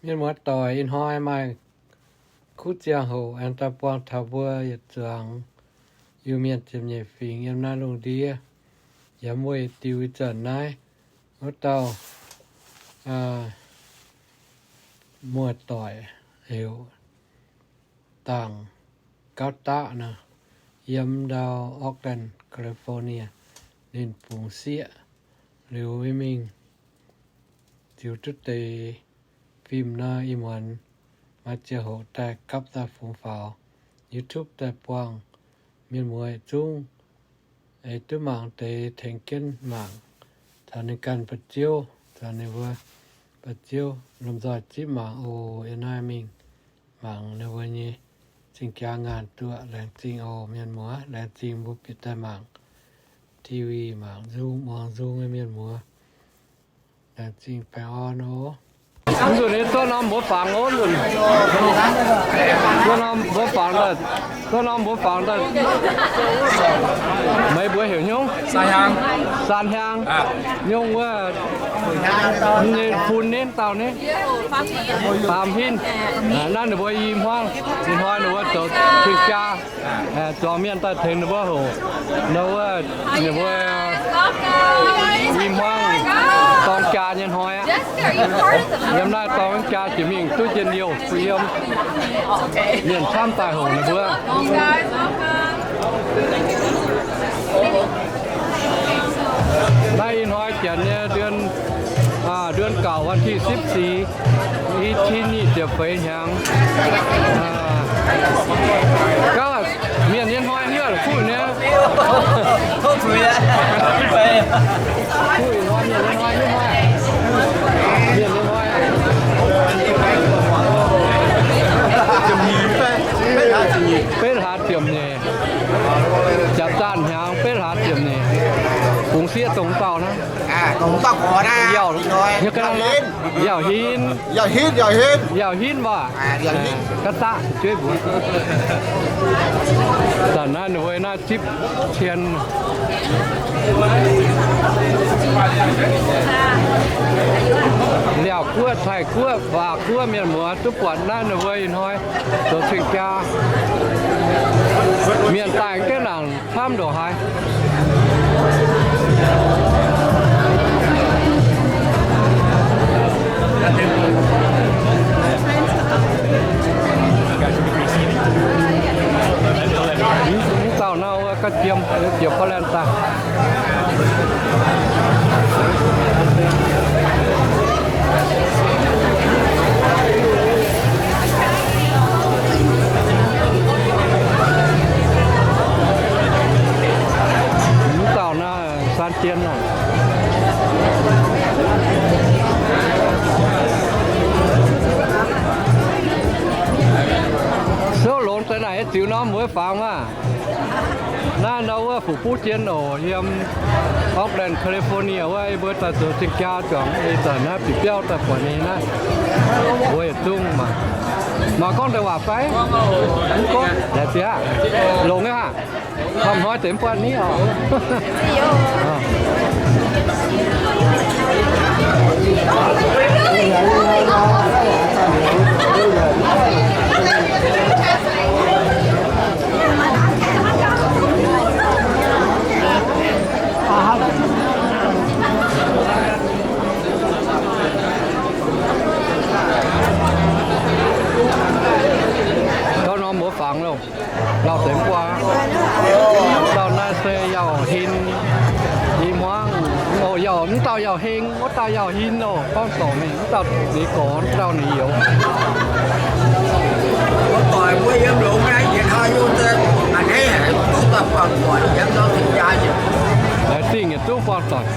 Mienh muoz-doic, ih hnoi maaih kuv ziangh hoc aengx daaih buangh taux mbuo yietc zuangx Iu-Mienh ziepc nyeic fingx yiem naaiv lungh ndiev, yiem wuov diuh ih zanc naaiv wuov dauh muoz-doic heuc Dangc Gauv Daqv nor, yiem ndau Oakland, California. Ninh bungx sieqv liuz mingh ziux duqv deix fim nor, ih muonz maaih ziangh hoc daaih gapv daaih fungx faaux YouTube daaih buangh mienh muoz zungv eix duqv mangc deix tengx jienv mangc, caux ninh ganh ba'ziouv, caux ninh mbuo ba'ziouv lomh nzoih zipv mangc oc. Yiem naaiv mingh mangc ninh mbuo nyei zingh jaa ngaanh duqv. Laengz zingh oc mienh muoz, laengz zingh mbuo bieqc daaih mangc T V, mangc nzung, muangx nzung nyei mienh muoz. Laengz zingh baengh orn oc. Mv zuqc ninh zuov norm mbuox fangx oc, zuov norm mbuox fangx daaih, zuov norm mbuox fangx daaih. Meih mbuox heuc hnyouv? Saan Hiang. Nyungc wuov, nyei fun ninh dauh ni, Faam Hinh. Naaiv ninh mbuo i hmuangv, ih hnoi ninh mbuo zoux cing-jaa zuangx mienh daaih tengx ninh mbuo hoc. Nor wuov, ninh mbuo i hmuangv dorng jaa nyei hnoi aqv. Yiem naaiv dorng jaa jiex mingh duqv njien-youh bun yiem. Mienh camv daaih hoc ninh mbuo. Naaiv ih hnoi janx nyei เดือน เก้า วันที่สิบสี่ i cin nyic ziepc feix hnyangx. Gauv mienh nyei hnoi nyei, kuv nyei. Kuv ih hnoi mienh nyei hnoi nyei. Mienh nyei hnoi. Betv hlaax ziepc nyeic. Jaax zaanh hnyangx betv hlaax ziepc nyeic. Bungx sieqv dongh dauh naaiv. Yauh hin. Yauh hin, yauh hin, yauh hin waac. Ga'daqv jueiv mbuox. Zanc naaiv ninh mbuo naaiv zipv cien. Liaauc guoqv, Taiv guoqv, Waac guoqv mienh muoz duqv buatc naaiv ninh mbuo ih hnoi zoux cing-jaa. Mienh daaih gengh nangc camv ndoqc haaix. Mv dauh nor wuov ga'jiem, jiex Portland daaih. Mv dauh naaiv Saan Jien naaic. Souv longx deix naaic, ziux norm mbuo fangx maah. Naaiv ndau wuov fu'buv jien oc, yiem Oakland, California wuov, yie mbuo daaih zoux cing-jaa juangc, ih zanc naaiv bieqc biauv daaih buatc ninh naaiv. Mbuo yietc zungv mangc, mangc gorngv deix waac fai? Mv gorngv, laengz zingh aqv. Longx nyei haic. Camv hnoi deix mv buatc ni oc. Gauv norm mbuo fangx loh. Lauh deix mv buatc. Lauh naaiv se yauh hin. I hmuangv, o, yauh, mv dauh yauh heng, wuov dauh yauh hin oc. Gorngv dorngc ninh, mv dauh ninh gorx, mv dauh ninh youz. Laengz zingh yietc zungv buangh doic.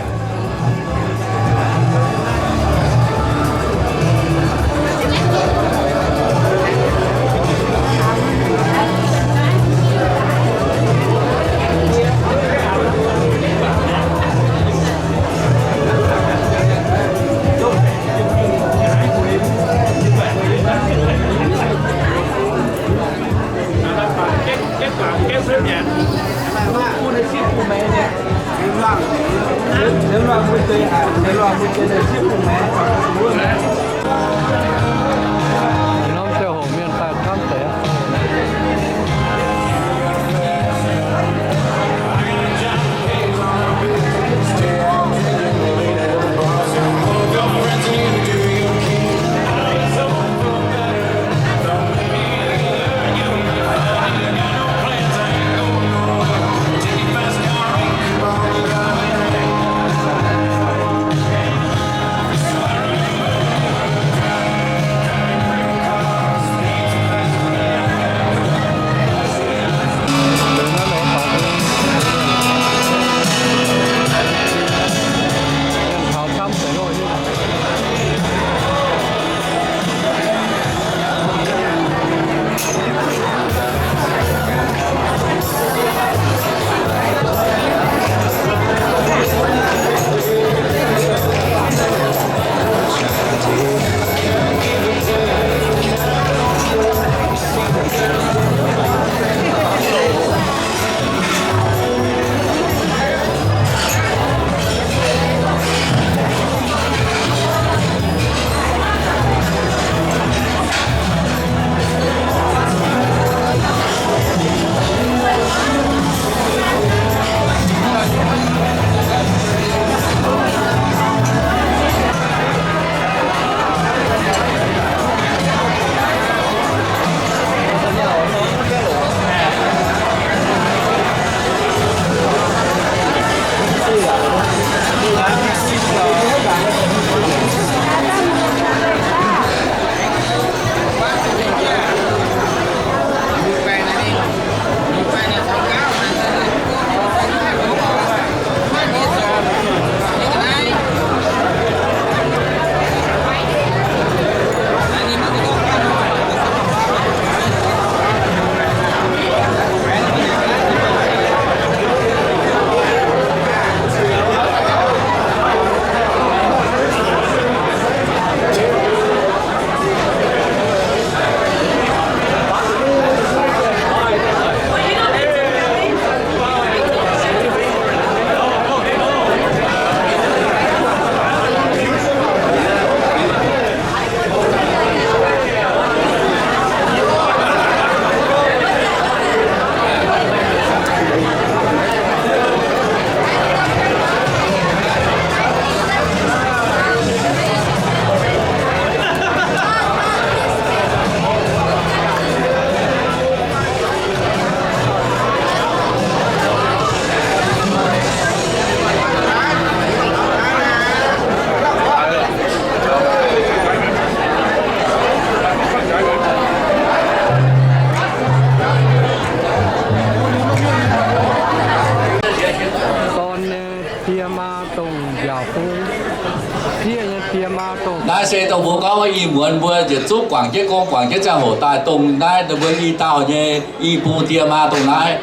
Naaiv se dongh mbuo gorngv wuov i muonz mbuo yietc zungv guangc jienv gong, guangc jienv ziangh hoc daaih dongh naaiv ninh mbuo i dauh nyei i bung die maa dongh naaiv.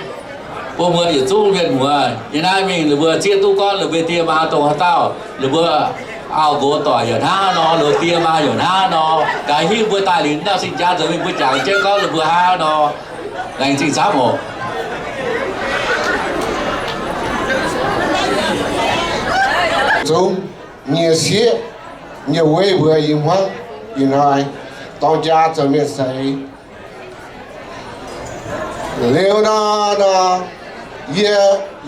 Bun mbuo yietc zungv mienh muoz yiem naaiv mingh, ninh mbuo zieqv duqv gorngv ninh mbuo die maa dongh haaix dauh, ninh mbuo auv-nqox doic yaac hnangv nor, ninh die maa yaac hnangv nor, nqa'haav mbuo daaih liuz naaiv sing jaa nzengc mingh mbuo jangx jienv gorngv ninh mbuo hnangv nor. Laengz zingh camv oc. Zungv nyei sieqv nyei weiv mbuo i hmuangv ih hnoi dorng jaa zoux mienh seix. Liuz nor, nor, yie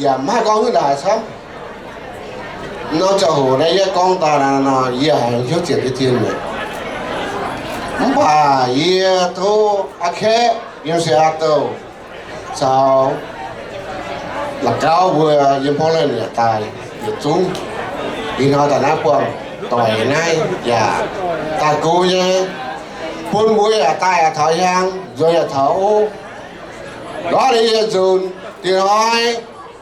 yaac maiv gorngv haaix camv. Nor ziangh hoc naaiv yie gorngv daaih nor, yie haiz hnyouv zienc nyei dien mi'aqv. Mv baac yie tov aa kaeqv yiem Seattle caux la'gauv mbuo yiem Portland yaac daaih yietc zungv ih hnoi daaih naaiv buangh doic naaiv yaac daaih go nyei, bun mbuo yaac daaih yaac taux hiaang, nzuonx yaac taux ov. Ndortv liuz yie nzunc, diex hnoi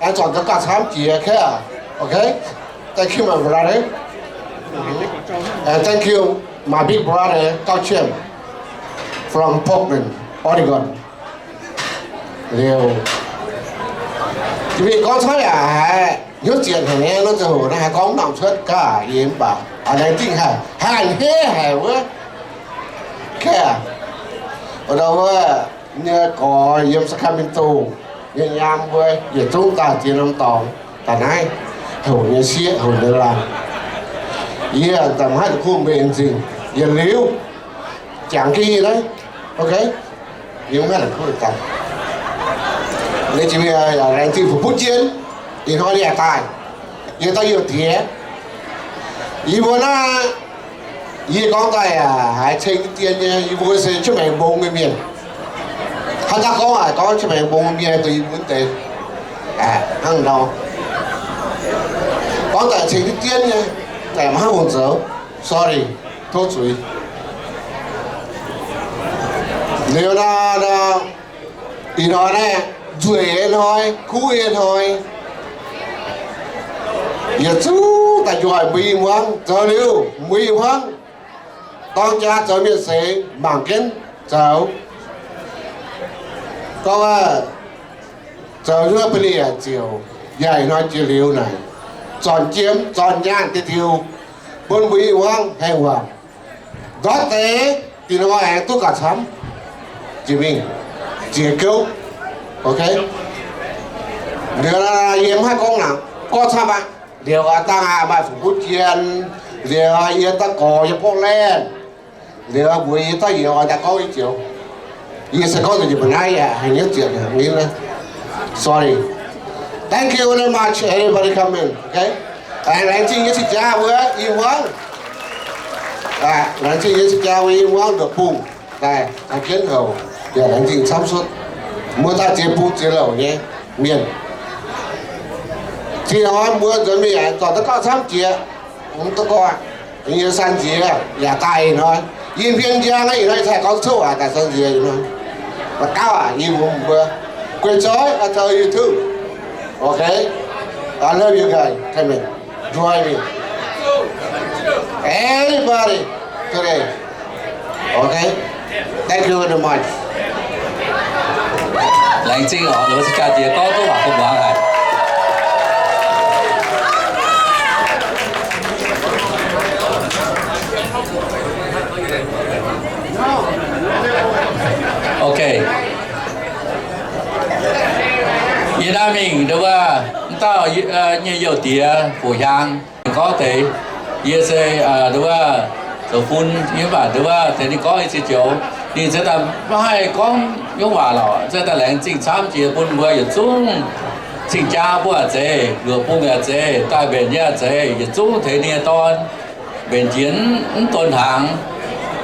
aengx zornc duqv gauh camv jiex, okay? Okay? Thank you, my brother. And thank you, my big brother, Gauv Qiemx, from Portland, Oregon. Liuz, jiex mingh gorngv cuotv yaac haiz hnyouv zienc haic nyei, nor ziangh hoc naaiv haiz gorngv mv nangc cuotv gaax yie, mv baac laengz zingh haic, haiz a'hneiv haic wuov. Kaeqv, wuov nyei gorx yiem Sacramento nyei nyaam mbuo yietc zungv daaih ziex norm dorngx daaih naaiv, hoc nyei sieqv, hoc nyei laanh. Yie daaih maiv duqv kuv mbenc zingh yietc liuz jangx jienv yie naaiv, okay? Yie maiv duqv kuv daaih. Laengz zingh, laengz zingh fu'butv jienv, ih hnoi yaac daaih, yie dauh youh diex. Yie mbuo naaiv, yie gorngv daaih haiz ceng dien nyei, yie mbuo se Qiex Maengx Mbong nyei mienh. Haaix dauh gorngv haic gorngv Qiex Maengx Mbong nyei mienh dongh yie mbuo deix, hnangv nor. Gorngv daaih ceng dien nyei, daaih maiv hungh zoux. Sorry, tov zuiz. Liuz nor, ih hnoi naaiv nzueic nyei hnoi, kuv nyei hnoi, yietc zungv daaih njoih mbuo i hmuangv zoux liuz, mbuo i hmuangv dorng jaa zoux mienh seix mangc jienv zoux. Gorngv zoux hnyouv ba'lieqc ziouc yaac ih hnoi jiex liuz naaic, zornc jiem zornc nyaanh diuh diuh bun mbuo i hmuangv haengh waac. Ndortv deix dinh hnoi aengx duqv gauh camv, jiex mingh ziex gouv, okay. Liuz yie mv haih gorngv nangc, gorngv camv aqv. Liuz aav dangh aqv, maaih fu'butv jien, liuz yie daaih gorx yie Portland, liuz mbuox yie daaih yie oix daaih gorngv i joux. Yie se gorngv nzunc yie mbuo naaiv yaac haiz hnyouv zienc nyei. Sorry. Thank you very much everybody coming, okay. Laengz zingh yie cing jaa mbuo i hmuangv. Laengz zingh yie cing jaa mbuo i hmuangv nduoqc bung daaih, daaih jienv houc, yaac laengz zingh camv cuotv. Mbuo daaih ziex bung ziex louc nyei mienh. Zinh hnoi mbuo nzuonx mingh yaac zorc duqv gauh camv jiex. Mv duqv gorngv aqv. Yie san nziex yaac daaih ih hnoi. Yie hmien njang aqv, ih hnoi cingx gorngv cuotv waac daaih san nziex ih hnoi. Mv gauh aqv, yie mbuox mbuo, guei zoih, I tell you too. Okay? I love you guys. Come here. Join me. Everybody today. Okay? Thank you very much. Laengz zingh oc, ninh mbuo cing jaa diex gorngv duqv waac bun muangx haic. Okay. Yie naaiv mingh nduov wuov, mv dauh nyei youh diex Fu Hiaang gorngv deix, yie se nduov wuov zoux fun nyei, mv baac nduov wuov tengx ninh gorngv nyei ziex joux, ninh se daaih maiv haih gorngv nyungc waac lorqc. Se daaih laengz zingh camv jiex bun mbuo yietc zungv cing jaa bung yaac zeiz, luoqc bung yaac zeiz, daaih mbenc nyei yaac zeiz, yietc zungv tengx ninh nyei dorn mbenc jiex mv donx hnaangx.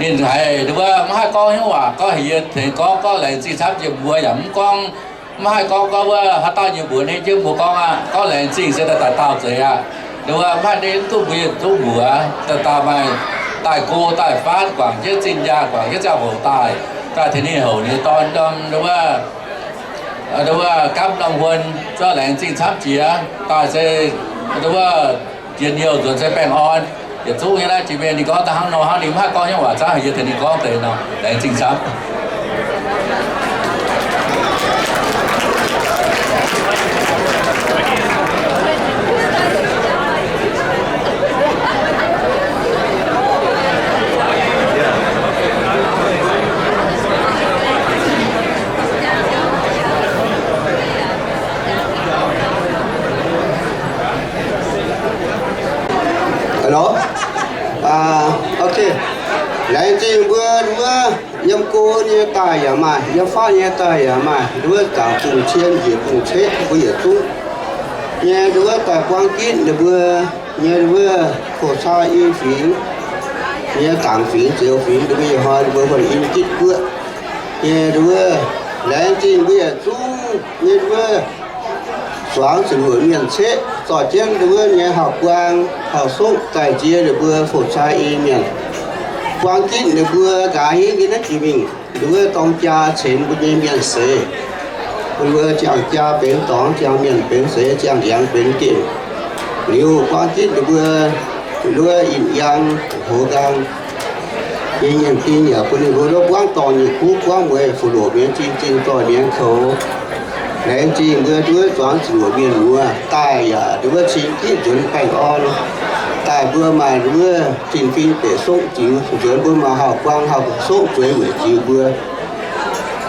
Ninh haiz nduov wuov maiv haih gorngv nyungc waac, gorngv heuc yie tengx gorngv, gorngv laengz zingh camv jiex mbuo yaac mv gorngv, maiv haih gorngv, gorngv wuov haaix dauh nyei mbuox ninh jienv mbuo gorngv aqv. Gorngv laengz zingh se daaih daaih dauh zeiz aqv. Nduov wuov maiv haih ninh duqv mbuo yietc zungv mbuox, daaih daaih maaih daaih go daaih faanv guangc jienv zinh nyaanh, guangc jienv ziangh hoc daaih, daaih tengx ninh houc ninh nyei dorn norm nduov wuov, nduov wuov gapv norm huon, zorqv laengz zingh camv jiex daaih se nduov wuov njien-youh nzuonx se baengh orn. Yietc zungv nyei naaiv jiex mienh ninh gorngv daaih hnangv nor hnangv, ninh mv haih gorngv nyei waac, zungv heuc yie tengx ninh gorngv deix nor, laengz zingh camv. Hello? Ah, ok. Laengz zingh mbuo, mbuo yiem go nyei daaih yaac maaih, yiem fatv nyei daaih yaac maaih, nduov zaangc bungx cien njiec bungx ceqv mbuo yietc zungv nyei, nduov daaih buang gitv ninh mbuo nyei, nduov hoqc caa i fingx nyei, dangc fingx, zioux fingx, ninh mbuo ih hnoi ninh mbuo huonh in gitv guoqv nyei, nduov laengz zingh mbuo yietc zungv nyei, nduov zuangx zuqc luoqc mienh ceqv zorqv jienv nduov nyei hauv-buang hauv-soqv daaih nzie ninh mbuo hoqc caa i mienh, buang gitv ninh mbuo nqa'haav hingv nyei naaiv jiex mingh, nduov dorng jaa ceix mbuo nyei mienh seix, bun mbuo ziangh jaa benx dorngx, ziangh mienh benx seix, ziangh ndiangx benx gemh. Liuz buang gitv ninh mbuo nduov in-yangh hoz nqaang nyei nyiemc ding yaac bun ninh mbuo nduov buangv dorngc nyei kuv, buangv mueiz fuqv loqc mi'aqv, zinh zinh zoih mi'aqv koux. Laengz zingh mbuo nduov zuangx zuqc luoqc mienh muoz daaih yaac nduov cing gitv nzuonx baengh orn daaih, mbuo maaih nduov zinh fing deic soqv ziux nzuonx, mbuo maaih hauv-buang hauv-soqv zueiz weic ziux mbuo.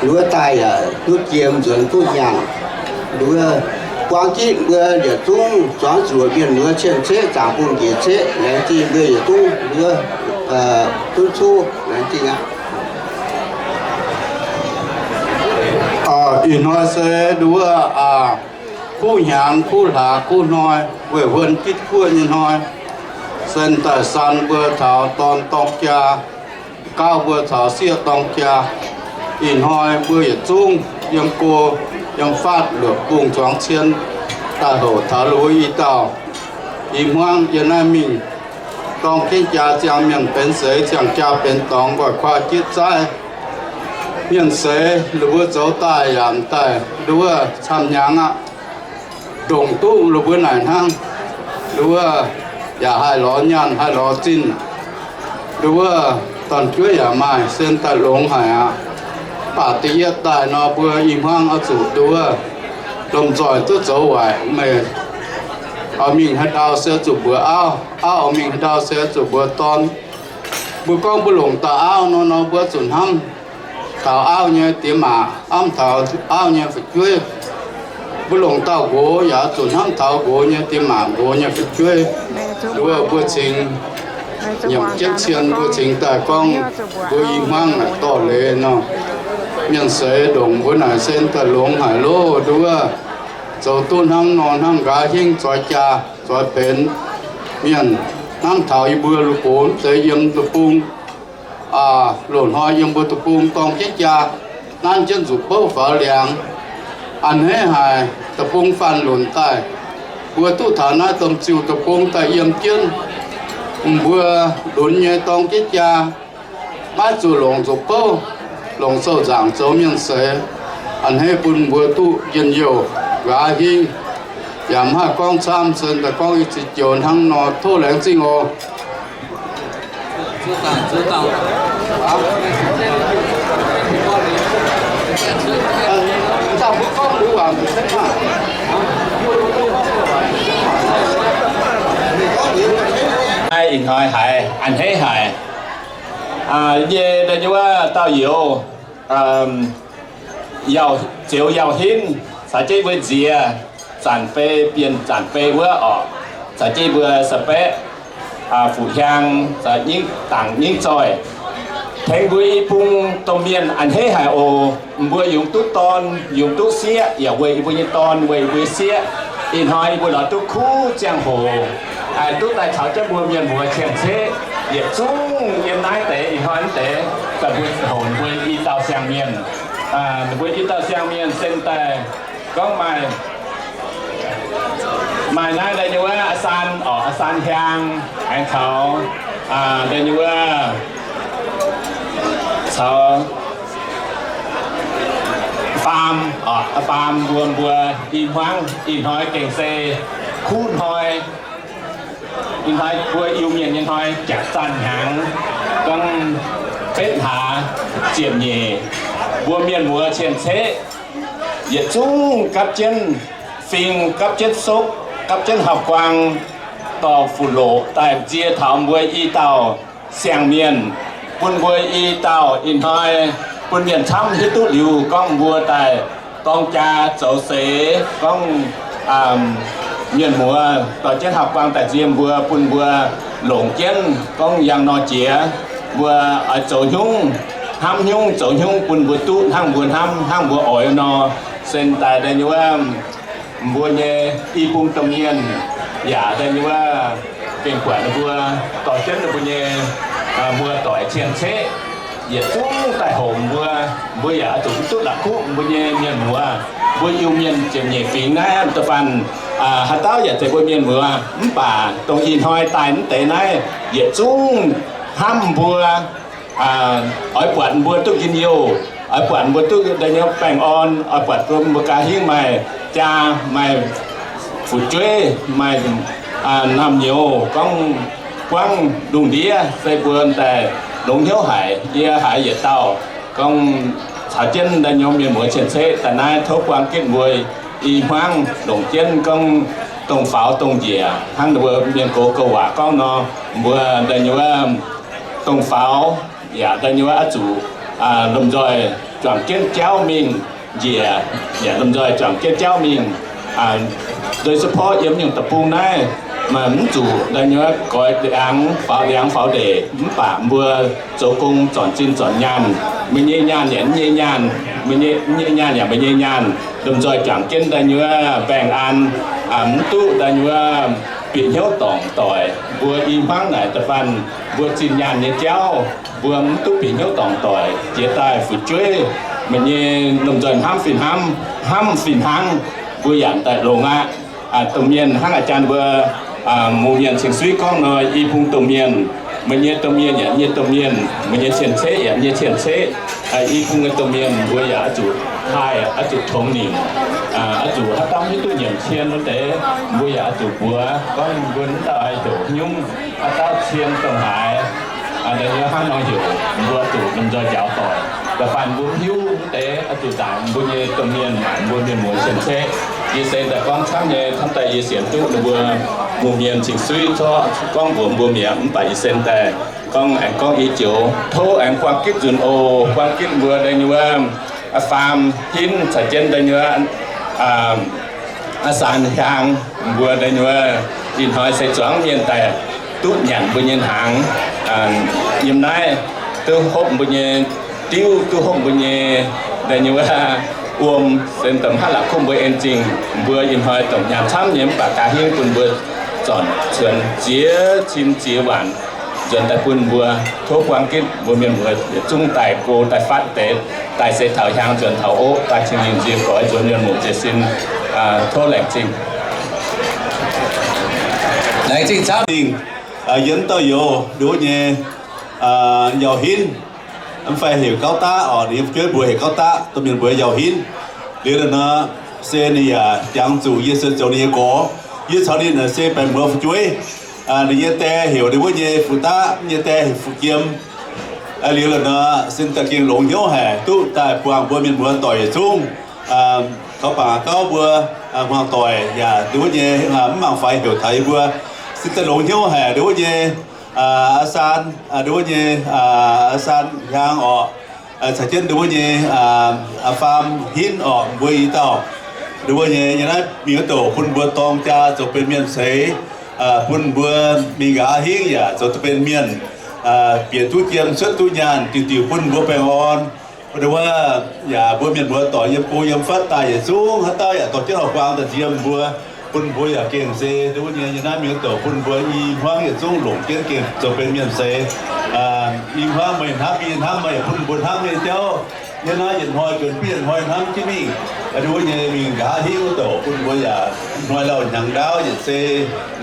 Nduov daaih yaac duqv jiem nzuonx duqv nyaanh. Nduov buang gitv mbuo yietc zungv zuangx zuqc mienh muoz cien-ceqv zaangc bungx njiec ceqv, laengz zingh mbuo yietc zungv nduov duqv cuv, laengz zingh aqv. Ih hnoi se nduov kuv hnyangx kuv hlaax kuv hnoi, weih huon gitv guoqv nyei hnoi, sen daaih san mbuo taux dorn dorng jaa, gauv mbuo taux sieqv dorng jaa. Ih hnoi mbuo yietc zungv yiem go yiem fatv luoqc bungx zuangx cien daaih houc taux lo i dauh i hmuangv yiem naaiv mingh. Dorng jienv jaa ziangh mienh benx seix, ziangh jaa benx dorngx, nqoi kuaa jitv zaaiv mienh seix, ninh mbuo zoux daaih yaac m'daaih nduov camv hnyangx aqv. Ndongc duqv ninh mbuo naaic hnangv, nduov yaac haih lorz nyaanh haih lorz zinh, nduov dorn-jueiv yaac maaih, sen daaih longx haic aqv. Baac da'yietv daaih nor mbuo i hmuangv oix zuqc nduov lomh nzoih duqv zoux waaic. Meih oix mingh haaix ndau se zuqc mbuox auv, auv oix mingh haaix ndau se zuqc mbuox dorn. Mbuo gorngv mbuo longc dauh auv nor, nor mbuo zuqc hnamv taux auv nyei diex maac, hnamv taux auv nyei fu'jueiv. Mbuo longc dauh nqox yaac zuqc hnamv taux nqox nyei diex maac, nqox nyei fu'jueiv. Nduov mbuo cingx nyiemc jienv cien, mbuo cingx daaih gorngv mbuo i hmuangv naaic dorh leiz nor, mienh seix ndongc mbuo naaic sen daaih longx haic loh. Nduov zoux duqv hnangv nor hnangv nqa'haav hingv zoix jaa zoix benx mienh. Hnangv taux yie mbuo lungh gox mv zeiz yiem deic-bung, loz-hnoi yiem mbuo deic-bung dorng jienv jaa, nanv jienv nzuqc bouv faaux liangx, a'hneiv haic. Deic-bung faanh lunc daaih, mbuo duqv taux naaiv domh ziuh deic-bung daaih yiem jienv, mbuo lunx nyei dorng jienv jaa, maiv zuqc longc nzuqc bouv, longc sou-nzaangc zoux mienh seix. A'hneiv bun mbuo duqv njien-youh nqa'haav hingv. Yaac mv haih gorngv camv, sen daaih gorngv i ziex joux hnangv nor. Tov laengz zingh oc. Ih hnoi haiz a'hneiv haic. Yie nyei wuov dauh youz, Zioux Yauh Hinv caux jienv mbuo nziex Zanc Fei, Bienh Zanc Fei wuov orqc, caux jienv mbuo Saah Baeqv, Fuqv Hiaang, dangc nyingv zoih, tengx mbuo i bung domh mienh a'hneiv haic oc. Mbuo yungz duqv dorn, yungz duqv sieqv, yaac weic mbuo nyei dorn, weic mbuo sieqv, ih hnoi mbuo lorz duqv kuv ziangh hoc, duqv daaih caux jienv mbuo mienh muoz cien-ceqv yietc zungv yiem naaiv deix. Ih hnoi mv deix daaih mbuo hoc mbuo i dauh siang-mienh, mbuo i dauh siang-mienh sen daaih gorngv maaih, maaih naaiv deix nyei wuov Aa Saan orqc, Aa Saan Hiaang, aengx caux deix nyei wuov, caux Faam orqc, Faam mbuo, mbuo i hmuangv ih hnoi gengh se kuv hnoi. Ih hnoi mbuo Iu-Mienh nyei hnoi jaax zanh hnyangx, gorngv betv hlaax ziepc nyeic, mbuo mienh muoz cien-ceqv yietc zungv gapv jienv fing, gapv jienv sopv, gapv jienv hauv-guaang, dorh fuqv-loqc daaih nzie taux mbuo i dauh siang-mienh, bun mbuo i dauh ih hnoi bun mienh camv hiuv duqv liuz gorngv mbuo daaih dorng jaa zoux seix, gorngv mienh muoz dorh jienv hauv-guaang daaih nzie mbuo, bun mbuo longc jienv gorngv yangh nor jiex, mbuo oix zoux hnyungv, hnamv hnyungv zoux hnyungv bun mbuo duqv hnangv mbuo hnamv, hnangv mbuo oix nor. Sen daaih da'nyeic wuov, mbuo nyei i bung domh mienh yaac da'nyeic wuov gengh buatc ninh mbuo dorh jienv ninh mbuo nyei muoz-doic cien-ceqv yietc zungv daaih hoqc mbuo. Mbuo yaac oix zuqc mv duqv la'kuqv mbuo nyei mienh muoz. Mbuo Iu-Mienh ziepc nyeic fingx naaiv da'faanh haaix dauh yaac zeiz mbuo mienh muoz, mv baac dongh ih hnoi daaih mv deix naaiv yietc zungv hnamv mbuo, oix buatc mbuo duqv njien-youh, oix buatc mbuo duqv da'nyeic baengh orn, oix buatc mbuo gaax hingv maaih jaa, maaih fu'jueiv, maaih naamh nyouz, gorngv buangv lungh ndiev se mbuo daaih longx hnyouv haic. Yie haiz yietc dauh gorngv caux jienv da'nyeic mienh muoz cien-ceqv daaih naaiv tov buang gitv mbuo i hmuangv longc jienv gorngv dongh faaux dongh njiec hnangv ninh mbuo mienh gox gouv waac gorngv nor, mbuo da'nyeic wuov dongh faaux yaac da'nyeic wuov oix zuqc lomh nzoih juangc jienv jauv mingh njiec, yaac lomh nzoih juangc jienv jauv mingh. Doix se porv yiem nyungc deic-bung naaiv, maaih mv zuqc da'nyeic wuov goix ndiangx faaux ndiangx faaux ndeic, mv baac mbuo zoux gong zornc zinh zornc nyaanh, meih nyei nyaanh yaac mv nyei nyaanh, meih nyei nyaanh yaac meih nyei nyaanh, lomh nzoih juangc jienv da'nyeic wuov baengh an, mv duqv da'nyeic wuov bieqc hnyouv dorngc doic. Mbuo i hmuangv naaic da'faanh mbuo zinh nyaanh nyei jauv, mbuo mv duqv bieqc hnyouv dorngc doic. Jiex daaih fu'jueiv, meih nyei lomh nzoih hnamv fih hnamv, hnamv fih hnangv, mbuo yaac daaih longx aqv. Domh mienh hnangv a'jang mbuo Iu-Mienh Cing-Suiv gorngv nor, i bung domh mienh, meih nyei domh mienh yaac nyei domh mienh, meih nyei cien-ceqv yaac nyei cien-ceqv. I bung nyei domh mienh mbuo yaac oix zuqc taaih, oix zuqc tongx nimc, oix zuqc haaix dauh hiuv duqv nyiemc cien wuov deix, mbuo yaac oix zuqc mbuox gorngv mbuo mv dauh heuc haaix nyungc, haaix dauh cien dongh haaix, da'nyeic hnangv nor heuc, mbuo zuqc lomh nzoih njaaux doic. Da'faanh mbuo mv hiuv wuov deix oix zuqc zaangc mbuo nyei domh mienh maanc mbuo mienh muoz cien-ceqv. Yie se daaih gorngv camv nyei, camv daaih yie sienx duqv ninh mbuo Iu-Mienh Cing-Suiv zorqv gorngv mbuox mbuo mi'aqv. Mv baac yie se daaih gorngv aengx gorngv i joux, tov aengx buang gitv nzunc oc. Buang gitv mbuo da'nyeic wuov faam hinv caux jienv da'nyeic wuov Aa Saan Hiaang, mbuo da'nyeic wuov ih hnoi se zuangx mienh daaih duqv nyanc mbuo nyei hnaangx. Yiem naaiv duqv hopv mbuo nyei diuv, duqv hopv mbuo nyei da'nyeic wuov wuom, se da'mv haav la'kuqv mbuo en zingh. Mbuo ih hnoi dongh nyaanh camv nyei mv baac gaax hingv bun mbuo zornc cuonx ziex cin ziex waanc nzuonx daaih bun mbuo. Tov buang gitv mbuo mienh muoz yietc zungv daaih go daaih fatv deix, daaih se taux hiaang nzuonx taux oqv, daaih cing-nzengc nzie goix nzuonx mienh muoz ziex sin. Tov laengz zingh. Laengz zingh camv mingh. Yie mv dauh youz nduov nyei Yauh Hinv, mv fai heuc Gauv Daqv oc. Ninh nyei fu'jueiv mbuox heuc Gauv Daqv, domh mienh mbuox Yauh Hinv. Liuz lorqc nor, se ninh yaac jangx zuqc yie se zoux ninh nyei gorx. Yie caux ninh naaic se baeqc muoz fu'jueiv. Ninh nyei die heuc ninh wuov nyei Fuqv Daqv, ninh nyei die heuc Fuqv Jiem. Liuz lorqc nor, se daaih gengh longx hnyouv haic, duqv daaih buangh mbuo mienh muoz doic yietc zungv. Kaux bangc gauv mbuo hmuangx doic yaac nduov nyei mv mangc faix heuc taux yie mbuo. Se daaih longx hnyouv haic nduov nyei Aa Saan, nduov nyei Aa Saan Hiaang orqc, caux jienv nduov nyei Aa Faam Hinv orqc, mbuo i dauh nduov nyei yiem naaiv mingh wuov douc bun mbuo dorng jaa zoux benx mienh seix, bun mbuo mingh nqa'haav hingv yaac zoux duqv benx mienh, bieqc duqv jiem cuotv duqv nyaanh, diuc diuc bun mbuo baengh orn. Nduov yaac mbuo mienh muoz doic yiem go yiem fatv daaih yietc zungv haaix dauh yaac dorh jienv hauv-guaang daaih nziex mbuo, bun mbuo yaac gengh se nduov nyei yiem naaiv mingh wuov douc bun mbuo i hmuangv yietc zungv longc jienv gengh zoux benx mienh seix. I hmuangv meih hnamv, yie hnamv, meih yaac bun mbuo hnamv nyei jauv. Yiem naaiv yietc hnoi nzuonx bieqv yietc hnoi hnamv jienv mingh. Nduov nyei mingh nqa'haav hingv wuov douc bun mbuo yaac hnoi lauh hnyangx ndaauv yietc se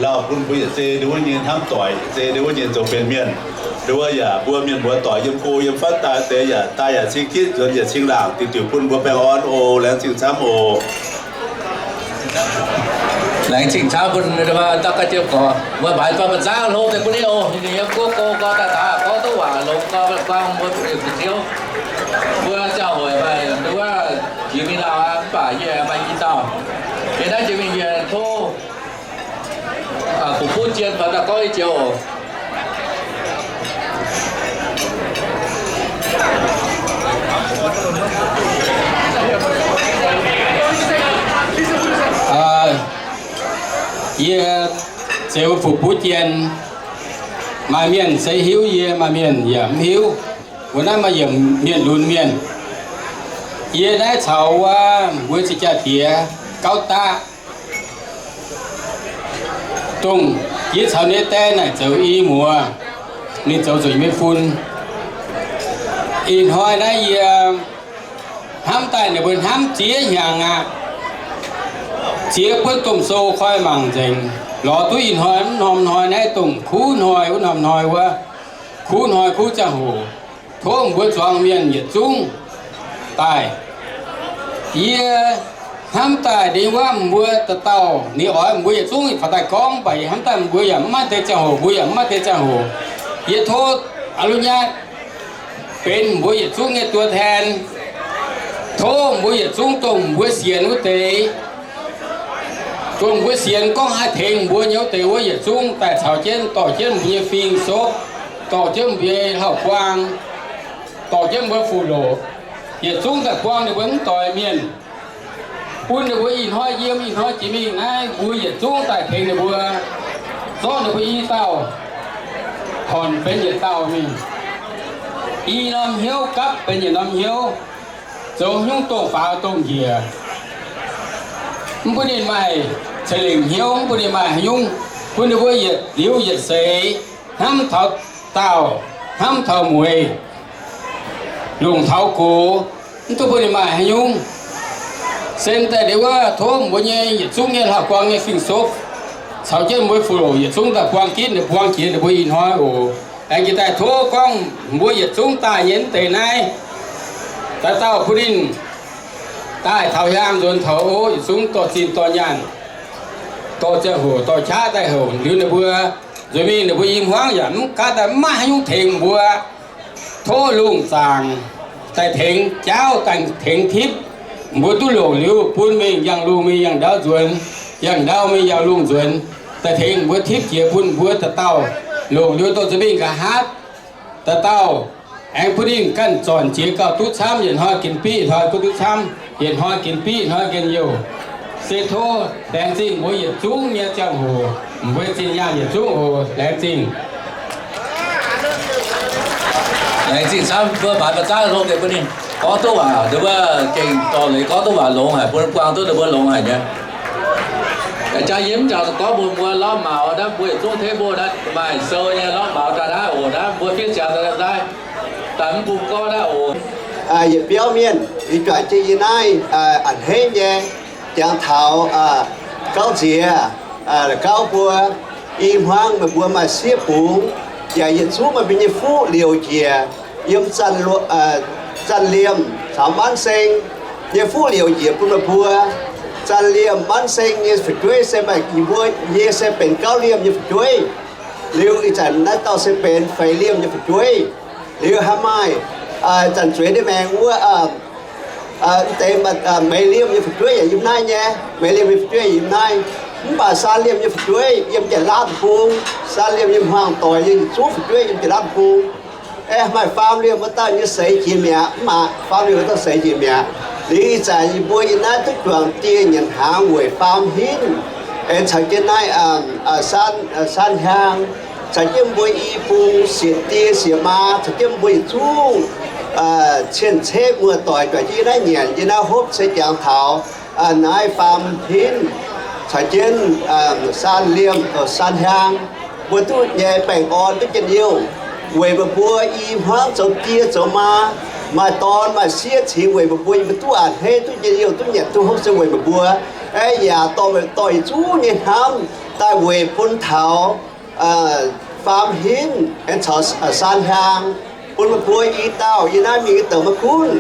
lauh bun mbuo yietc se nduov nyei hnamv doic, yietc se nduov nyei zoux benx mienh. Nduov yaac mbuo mienh muoz doic yiem go yiem fatv daaih deix yaac daaih yaac cing jitv nzuonx yietc cing laangc, diuc diuc bun mbuo baengh orn oc. Laengz zingh camv oc. Laengz zingh camv bun daux gaux jienv gorx, mbuo maaiz faam-baeqc zaangv hlo deix bun ninh oc. Ninh yiem guoqv go gorx daaih taux gorngv duqv waac longx gorx, buang mbuo ziouv. Mbuo ziangh hoc maaih nduov jiex mingh lauh aqv, mv baac yie maaih i dauh. Yie naaiv jiex mingh yie tov Fu Buv Jien faaux daaih gorngv i joux. Yie zeiz Fu Buv Jien. Maaih mienh se hiuv yie, maaih mienh yaac mv hiuv. Mbuo naaiv maaih yiemc mienh lunx mienh. Yie naaiv caux wuov mbuo cing-jaa diex Gauv Daqv, dongh yie caux ninh die naaic zoux i muoz, ninh zoux zuqc yie nyei fun. Ih hnoi naaiv yie hnamv daaih ninh mbuo hnamv ziex hnyangx aqv. Ziex buonv domh sou koi mangc nzengc, lorz duqv ih hnoi mv norm hnoi naaiv dongh kuv hnoi wuov norm hnoi wuov, kuv hnoi kuv ziangh hoc, tov mbuo zuangx mienh yietc zungv daaih. Yie hnamv daaih ninh wuov mbuo dauh dauh ninh oix mbuo yietc zungv faaux daaih gorngv, mv baac yie hnamv daaih mbuo yaac mv maaih deix ziangh hoc, mbuo yaac mv maaih deix ziangh hoc. Yie tov a'lunh nyatv benx mbuo yietc zungv nyei ตัวแทน. Tov mbuo yietc zungv dongh mbuo sienx wuov deix, dongh mbuo sienx gorngv haih tengx mbuo nyei wuov deix wuov yietc zungv daaih caux jienv dorh jienv mbuo nyei fing-sopv, dorh jienv mbuo nyei hlauv-buang, dorh jienv mbuo fuqv-loqc, yietc zungv daaih buang ninh mbuo mv doix mienh, bun ninh mbuo ih hnoi yiem ih hnoi jiex mingh naaiv mbuo yietc zungv daaih tengx ninh mbuo, zorqv ninh mbuo i dauh horngc benx yietc dauh mingh, i norm hnyouv gapv benx yietc norm hnyouv, zoux nyungc dongh faaux dongh njiec, mv bun ninh maaih ceix lengc hnyouv, mv bun ninh maaih haaix nyungc, bun ninh mbuo yietc liuz yietc seix, hnamv taux daauh, hnamv taux mueiz, longc taux gox, mv duqv bun ninh maaih haaix nyungc. Se daaih liuz wuov tov mbuo nyei yietc zungv nyei hlauv-buang nyei fing-sopv caux jienv mbuo fuqv-loqc yietc zungv daaih buang gitv ninh, buang jiex ninh mbuo ih hnoi oc. Aengx jiex daaih tov gorngv mbuo yietc zungv daaih nyei mv deix naaiv, dauh dauh bun ninh daaih taux hiaang nzuonx taux o, yietc zungv dorh zinh dorh nyaanh, dorh ziangh hoc dorh qaqv daaih houc liuz ninh mbuo nzuonx mingh ninh mbuo i hmuangv yaac mv gaatv daaih mv maaih haaix nyungc tengx mbuo. Tov lungh zaangc daaih tengx jaauv, daaih tengx tipv, mbuo duqv longc liuz bun mingh yangh lungh mingh yangh ndau nzuonx, yangh ndau mingh yangh lungh nzuonx, daaih tengx mbuo tipv jiex bun mbuo dauh dauh longc liuz dorh nzuonx mingh nqa'haav dauh dauh aengx bun ninh ganh zornc jiex gauh duqv camv, yietc hnoi ginv biqv hnoi gauh duqv camv, yietc hnoi ginv biqv hnoi gengh youh. Se tov laengz zingh mbuo yietc zungv nyei ziangh hoc, mbuo zinh nyaanh yietc zungv oc. Laengz zingh. Laengz zingh camv, mbuo maaiz ba'zangv hlo deix bun ninh gorngv duqv waac, ninh mbuo gengh dorh leiz gorngv duqv waac longx haic, bun buang duqv ninh mbuo longx haic nyei. Jaa yie mv jangx gorngv mbuox mbuo lorz maux naaiv, mbuo yietc zungv tengx mbuo naaiv maaih sou nyei lorz maux daaih naaiv oc. Naaiv mbuo fiev ziangx daaih naaiv, daaih mv bung gorngv naaiv oc. Yietc biauv mienh, ih zanc jiex yie naaiv a'hneiv nyei, jangx taux gauv nziex, gauv mbuo, i hmuangv meih mbuo maaih sieqv bungx, yaac yietc zungv meih mbuo nyei fuqv liouc njiec yiem Zanh Liemh caux Manv Seng nyei fuqv liouc njiec bun meih mbuo. Zanh Liemh Manv Seng nyei fu'jueiv se maaih yie mbuo nyei se benx Gauv Liemh nyei fu'jueiv. Liuz ih zanc naaiv dauh se benx Feix Liemh nyei fu'jueiv. Liuz haaix maaih zanc zueiz ndiev maengx wuov, deix Meix Liemh nyei fu'jueiv yaac yiem naaiv nyei. Meix Liemh nyei fu'jueiv yaac yiem naaiv. Mv baac Saan Liemh nyei fu'jueiv yiem Janx-Laauv Deic-Bung. Saan Liemh nyei hmuangv doic nyei yietc zungv fu'jueiv yiem Janx-Laauv Deic-Bung. Aeqv, maaih Faam Liemh wuov dauh nyei seix jiex mi'aqv, mv baac Faam Liemh wuov dauh seix jiex mi'aqv. Liuz ih zanc yie mbuo yiem naaiv duqv juangc dieh nyanc hnaangx weic Faam Hinv, aengx caux jienv naaiv Saan Hiaang, caux jienv mbuo i bung siec die siec maa, caux jienv mbuo yietc zungv cien-ceqv muoz-doic juangc jienv yiem naaiv nyanc, yiem naaiv hopv se jangx taux naaiv Faam Hinv caux jienv Saan Liemh, Saan Hiaang, mbuo duqv nyei baengh orn duqv njien-youh weic meih mbuo i hmuangv zoux die zoux maa, maaih dorn maaih sieqv cingx weic meih mbuo, yie mbuo duqv a'hneiv duqv njien-youh duqv nyanc duqv hopv se weic meih mbuo. Aeqv, yaac dorh meih dorh yietc zungv nyei hnamv daaih weic bun taux Faam Hinv aengx caux Saan Hiaang, bun meih mbuo i dauh yiem naaiv mingh douc maiv gunv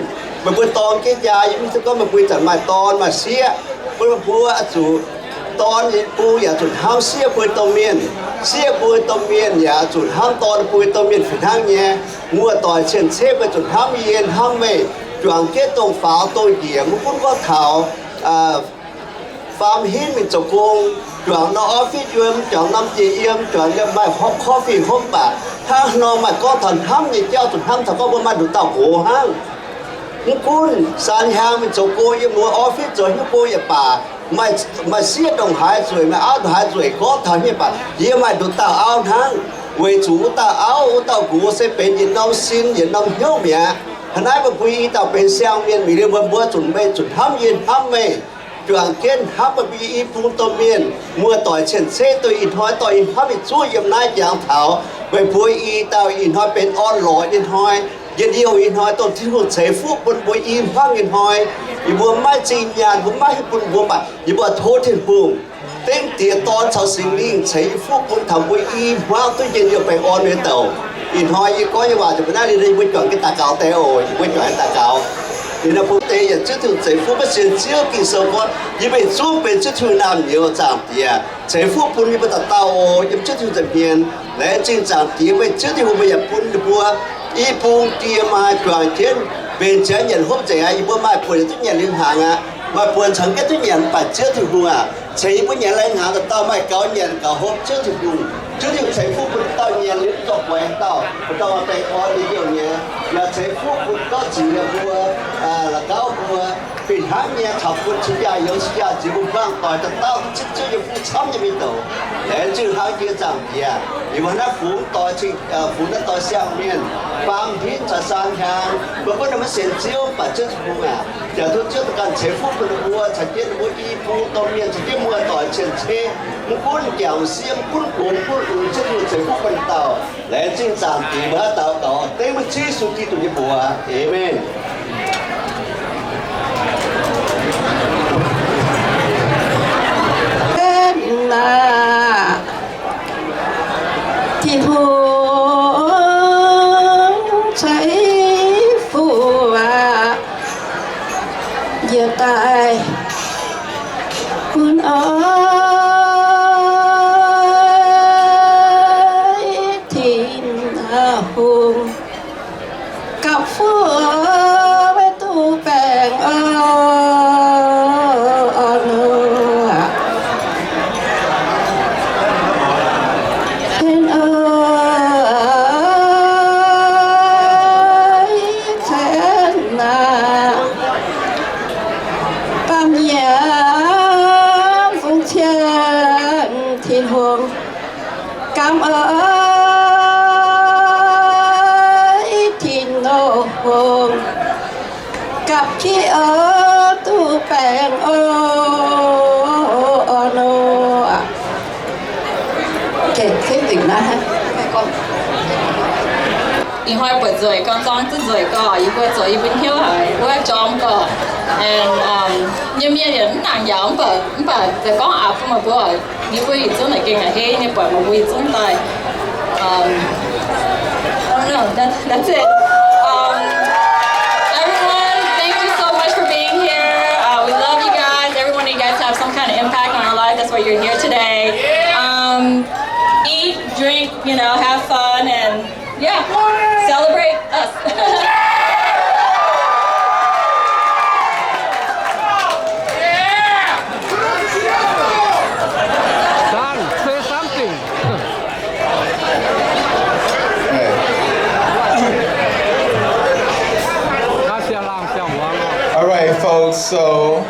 meih mbuo dorng jienv jaa, yie mv hiuv duqv gorngv meih mbuo zanc maaih dorn maaih sieqv, bun meih mbuo zuqc Dorn nyei bung yaac zuqc hnamv sieqv bun domh mienh. Sieqv bun domh mienh yaac zuqc hnamv dorn bun domh mienh fih hnangv nyei. Muoz-doic cien-ceqv meih zuqc hnamv yie hnamv meih. Juangc jienv dongh faaux dongh njiec, mv gunv gorngv taux faam hingv mingh zoux gong, juangc norm office yiem, juangc norm jiex yiem, juangc yiem maaih coffee hopv baac, hnangv nor maaih gorngv taux hnamv nyei jauv zuqc hnamv taux gorngv mbuo maaih nduqc dauh nqox hnangv. Mv gunv saan hnyangx mingh zoux gong, yiem muoz office zoux hnyouv gong yaac baac, maaih sieqv ndongc haaix nzueic, maaih auv ndongc haaix nzueic, gorngv taux hniev baac yie maaih nduqc dauh auv hnangv. Weic zuqc wuov dauh auv, wuov dauh nqox se benx yietc norm sin, yietc norm hnyouv mi'aqv. Hnangv naaiv meih mbuo i dauh benx siang mienh mingh liuz, mbuo, mbuo zuqc, meih zuqc hnamv yie hnamv meih. Juangc jienv hnamv meih mbuo i bung domh mienh, muoz-doic cien-ceqv, dongh ih hnoi dorh ih hnamv mingh zuov yiem naaiv jangx taux meih mbuo i dauh ih hnoi benx orn-lorqc nyei hnoi, njien-youh nyei hnoi, dongh Tin-Hungh ceix fuqv bun mbuo i hnamv nyei hnoi. Yie mbuo maiv zingh nyaanh, mbuo maiv hiuv bun mbuo, mv baac yie mbuo tov Tin-Hungh dengv Diex, Dorn caux Singx Lingh ceix fuqv bun taux mbuo i hmuangv duqv njien-youh baengh orn nyei douc. Ih hnoi yie gorngv nyei waac nzengc mbuo naaiv liuz, yie mbuo juangc jienv daux gaux deix oc. Yie mbuo juangc jienv daux gaux. Ninh naaiv bung deix yaac Ziouv Tin-Hungh ceix fuqv, maiv sienx Ziouv. Ging-Sou gorngv, yie mbuo zungv benx Ziouv Tin-Hungh naamh nyouz. Zaangc Diex ceix fuqv bun yie mbuo dauh dauh oc. Yiem Ziouv Tin-Hungh nza'hmien, laengz zingh Zaangc Diex, meih Ziouv Tin-Hungh meih yaac bun ninh mbuo i bung die maa juangc jienv mbenc ziangx nyanc hopv nzengc aqv. Yie mbuo maaih buonc yaac duqv nyanc lingh hnaangx aqv. Maaih buonc cangx jienv duqv nyanc, mv baac Ziouv Tin-Hungh aac, ceix yie mbuo nyanc lingh hnaangx dauh dauh maaih gaux nyanc gaux hopv. Ziouv Tin-Hungh, Ziouv Tin-Hungh ceix fuqv bun dauh nyanc liuz mv zorqv guaix dauh, bun dauh maaih baengh orn nyei youh nyei. Yaac ceix fuqv bun gorngv ziux ninh mbuo, la'gauv mbuo, fih hnangv nyei caux bun cing-jaa youz, cing-jaa nziex, mbuo hmuangv doic dauh dauh zipv Ziouv nyei fuqv camv nyei mingh douc. Laengz zingh hnangv jiex Zaangc Diex. Yie mbuo naaiv fungx doic, fungx naaiv doic siang mienh, faam hingv caux saan hnyangx, mbuo gunv ninh maiv sienx Ziouv, mv baac Ziouv Tin-Hungh aac, yaac tov Ziouv daaih ganh ceix fuqv bun ninh mbuo caux jienv ninh mbuo i bung domh mienh caux jienv muoz-doic cien-ceqv, mv gunv jangc sieqv, mv gunv gox, mv gunv lunx, Ziouv Tin-Hungh ceix fuqv bun dauh. Laengz zingh Zaangc Diex, mbuo haaix dauh gaux dengv mbuo Ziouv Yesu Giduc nyei mbuox. Aamen. Aac, Tin-Hungh ceix fuqv aqv, njiec daaih bun oix. Tin-Hungh gapv fuqv meih duqv baengh orn, orn nor. Baengh orn caengx naaic, baamh mienh fungx cien Tin-Hungh. Gapv oix Tin-Hungh, gapv jienv oix duqv baengh orn, orn nor. Okay, same thing naaiv. Ih hnoi buatc nzueic gorx, zorng duqv nzueic gorx, yie mbuo zoux yie mbuo hnyouv haic, wuov jorm gorx. And, um, nyei mienh yaac mv nangc njaaux, mv baac, mv baac zoux gorngv aqc bun meih mbuo, yie mbuo yietc zungv naaic gengh a'hneiv nyei buatc meih mbuo yietc zungv daaih. Um, I don't know. That, that's it. Um, everyone, thank you so much for being here. Uh, we love you guys. Every one of you guys have some kind of impact on our life. That's why you're here today. Um, eat, drink, you know, have fun, and yeah, celebrate us. Son, say something. All right, folks, so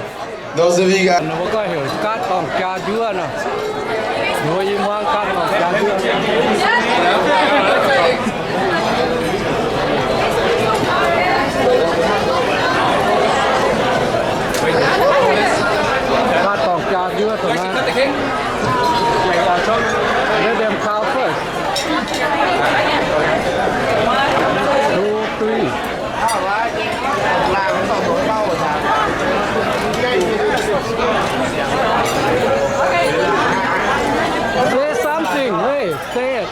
those of you guys, ninh mbuo gorngv heuc gaatv dorngh jaa njuov nor. Ninh mbuo i hmuangv gaatv dorngh jaa njuov. Gaatv dorngh jaa njuov dongh naaiv. Let them count first. Two, three. Say something, hey, say it.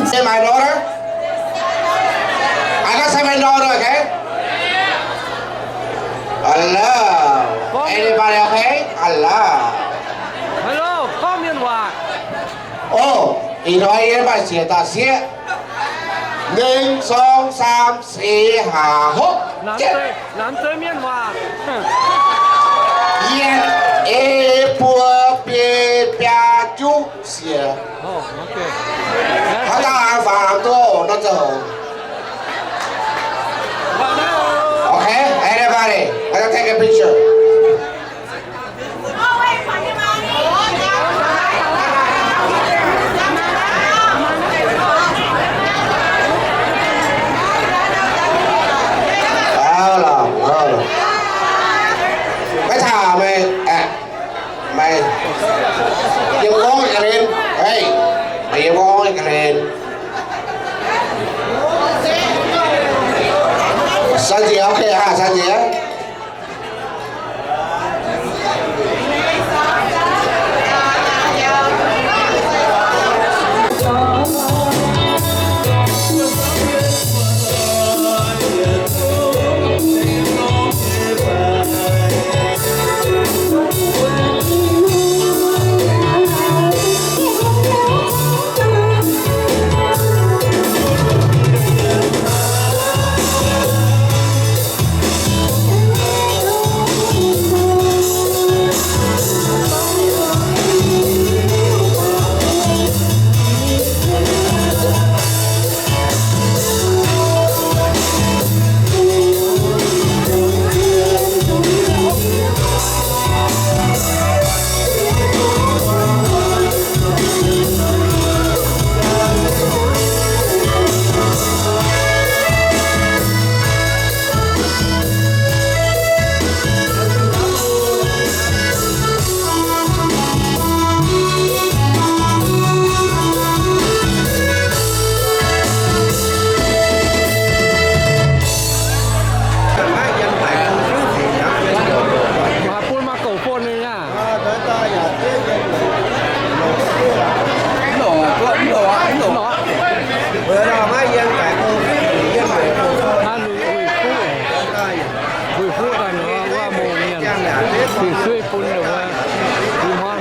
Say my daughter. I gotta say my daughter, okay? Hello, gorngv mienh waac. Ov, ih hnoi yie maaih siec da'sieqv. Ninh, song, saam, seix, haac, hopv, jienv. Yietc, ei, buo, biei, biaa, juqv, siec. Haaix dauh fangx duqv nor zoux. Okay, everybody, let's take a picture. Maiv taux meih, meih yiem gorngv ga'hlen, meih yiem gorngv ga'hlen. San nziex, okay, aa, san nziex. Mv bun microphone ninh aqv. Aa, Bùi Fuqv, Bùi Fuqv daaih nor, wuov mbuo mienh, Bùi Fuqv bun wuov, Bùi Hmuangv.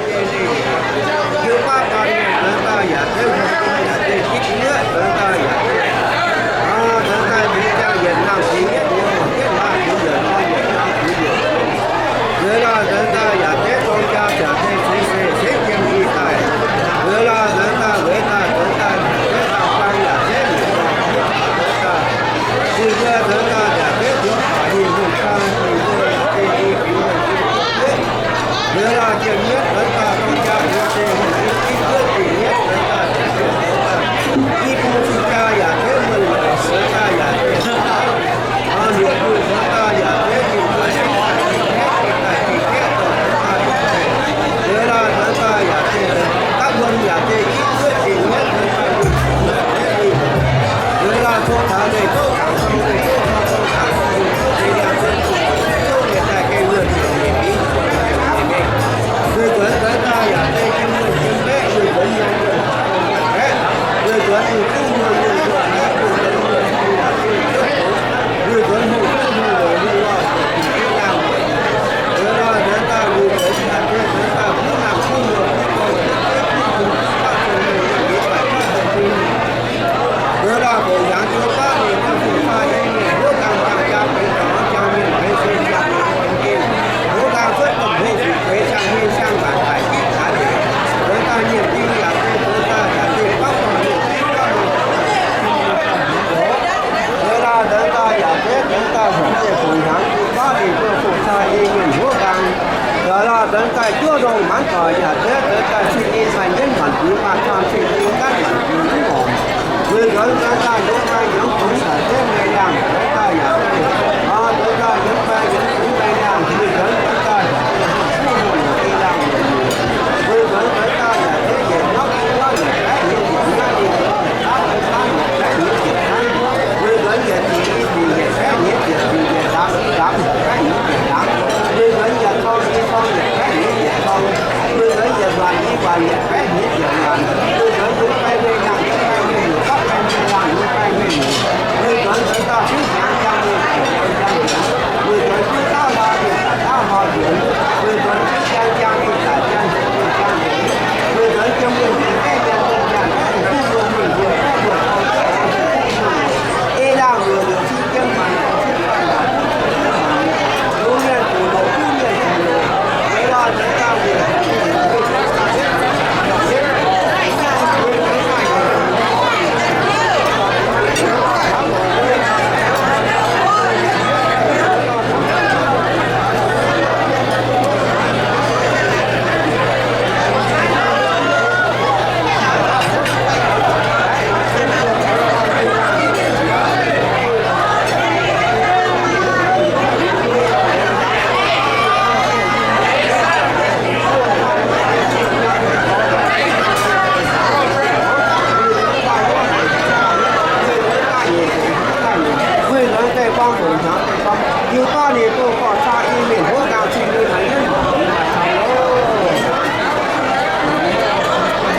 Diuh dauh ninh